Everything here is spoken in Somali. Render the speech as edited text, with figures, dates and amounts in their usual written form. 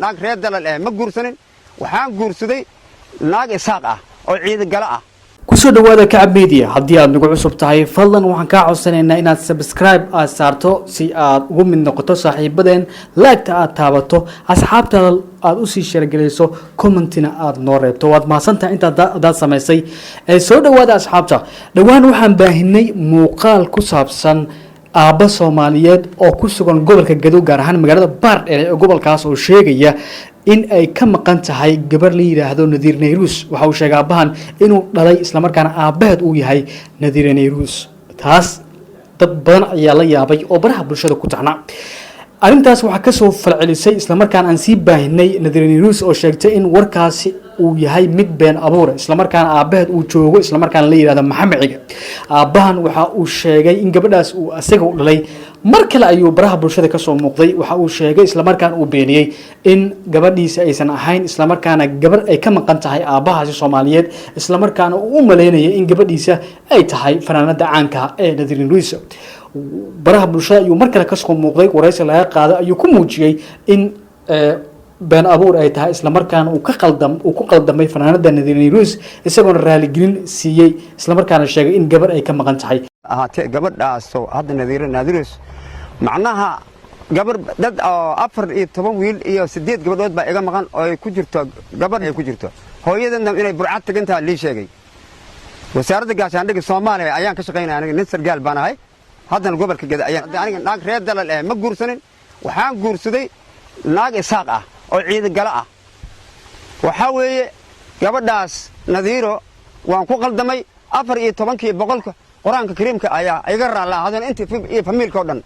Naag reer Dalal eh ma guursanin. Waxaan guursaday naag Isaaq ah oo Ciidagalo ah. Kusoo dhawaada Kacab Media. Haddii aad nagu cusub tahay, fadlan waxaan kaa codsanaynaa inaad subscribe aad saarto si aad ugu mid noqoto saaxiibadeen, like-ta aad taabato, asxaabtaada aad usii share-gelayso, comment-ina aad noo reebto. Waad mahadsantahay intaad hadaad samaysay. Soo dhawaada, asxaabta. Dhowaan waxaan baahinay muuqaal ku saabsan aabba Soomaaliyeed oo ku sugan gobolka Gadow, gaar ahaan magaalada Baardheer ee gobolkaas, oo sheegaya in ay ka maqan tahay gabar la yidhaahdo Nadiir Nayruus. Waxa uu sheegay aabbahan inuu dhalay, islamarkaana aabbaheed uu yahay Nadiir Nayruus. Taas dad badan ayaa la yaabay oo baraha bulshada ku taxna. Arrintaas waxaa kasoo falcelisay, islamarkaana aan sii baahinay, Nadiir Nayruus oo sheegtay in warkaasi uu yahay mid been abuura, islamarkaana aabbaheed uu joogo, islamarkaana la yidhahdo Maxamed Ciga. Aabbahan waxa uu sheegay in gabadhaas uu asaga u dhalay. Mar kale ayuu baraha bulshada kasoo muuqday. Waxa uu sheegay, islamarkaana uu beeniyey in gabadhiisa aysan ahayn, islamarkaana gabar ay ka maqan tahay aabbahaasi Soomaaliyeed, islamarkaana uu u maleynayay in gabadhiisa ay tahay fanaanada caanka ee Nadiir Nayruus. Baraha bulshada ayuu mar kale kasoo muuqday. Waraysi laga qaaday ayuu ku muujiyey in been abuur ay tahay, islamarkaana uu ka qaldam uu ku qaldamay fanaanada Nadiir Nayruus, isagoona raaligelin siiyey, islamarkaana sheegay in gabar ay ka maqan tahay. Ahaatee gabadhaasoo hadda Nadiiro Naadirus, macnaha gabar dad oo 14 wiil iyo 8 gabadhood baa iga maqan oo ay ku jirto gabadh ay ku jirto. Hooyadana inay Burcad tagantaha lii sheegay. Wasaaradda Gaashaandhigga Soomaaliya ayaan ka shaqaynaya. Aniga nin sargaal baan ahay. Haddana gobolka Geda ayaan. Aniga naag reer Dalal eh ma guursanin. Waxaan guursaday naag Isaaq ah oo Ciidagalo ah. Waxaa weeye gabadhaas Nadiiro waan ku qaldamay. 14-kii boqolka Qur-aanka Kariimka ayaa iga raalla ahaadeen intii iyo famiilka o dhan.